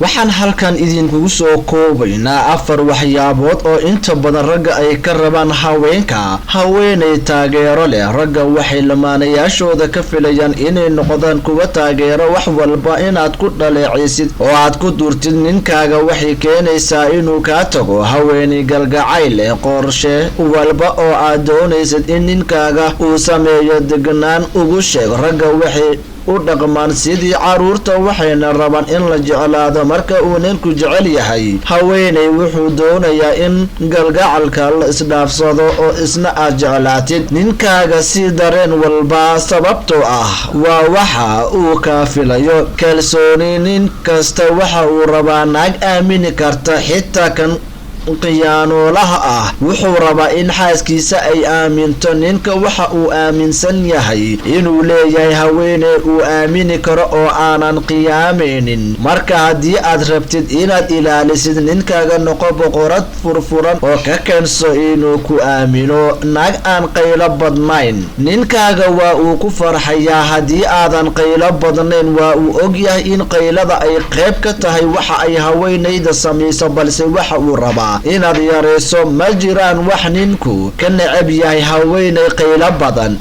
Waxaan halkan idinkugu soo koobaynaa afar waxyaabood oo inta badan ragga ay ka rabaan haweenka. Haweenay taageero leh. Ragga waxay lamaanayaashooda ka filayaan inay noqdaan kuwa taageero. Wax walba inaad ku dhaleecaysid oo aad ku durtid ninkaaga waxay keenaysaa inuu kaa tago. Haweenay galgacayl leh. Qorshe walba oo aad doonaysid in ninkaaga uu sameeyo, degnaan ugu sheeg. Ragga waxay u dhaqmaan sidii caruurta, waxayna rabaan in la jeclaado. Marka uu ninku jecel yahay haweenay, wuxuu doonayaa in galgacalka la isdhaafsado oo isna aad jeclaatid. Ninkaaga si dareen walba, sababtoo ah waa waxa uu kaa filayo. Kalsooni. Nin kasta waxa uu rabaa naag aamini karta, xitaa kan khiyaanoolaha ah wuxuu rabaa in xaaskiisa ay aaminto. Ninka waxa uu aaminsan yahay inuu leeyahay haweeney uu aamini karo oo aanan qiyaamaynin. Marka haddii aad rabtid inaad ilaalisid ninkaaga, noqo boqorad furfuran oo ka keenso inuu ku aamino. Naag aan qaylo badnayn. Ninkaaga waa uu ku farxayaa haddii aadan qaylo badnayn. Waa uu ogyahay in qaylada ay qayb ka tahay waxa ay haweenayda samayso, balse waxa uu rabaa inaad yarayso. Ma jiraan wax ninku ka necab yahay haweenay qaylo badan.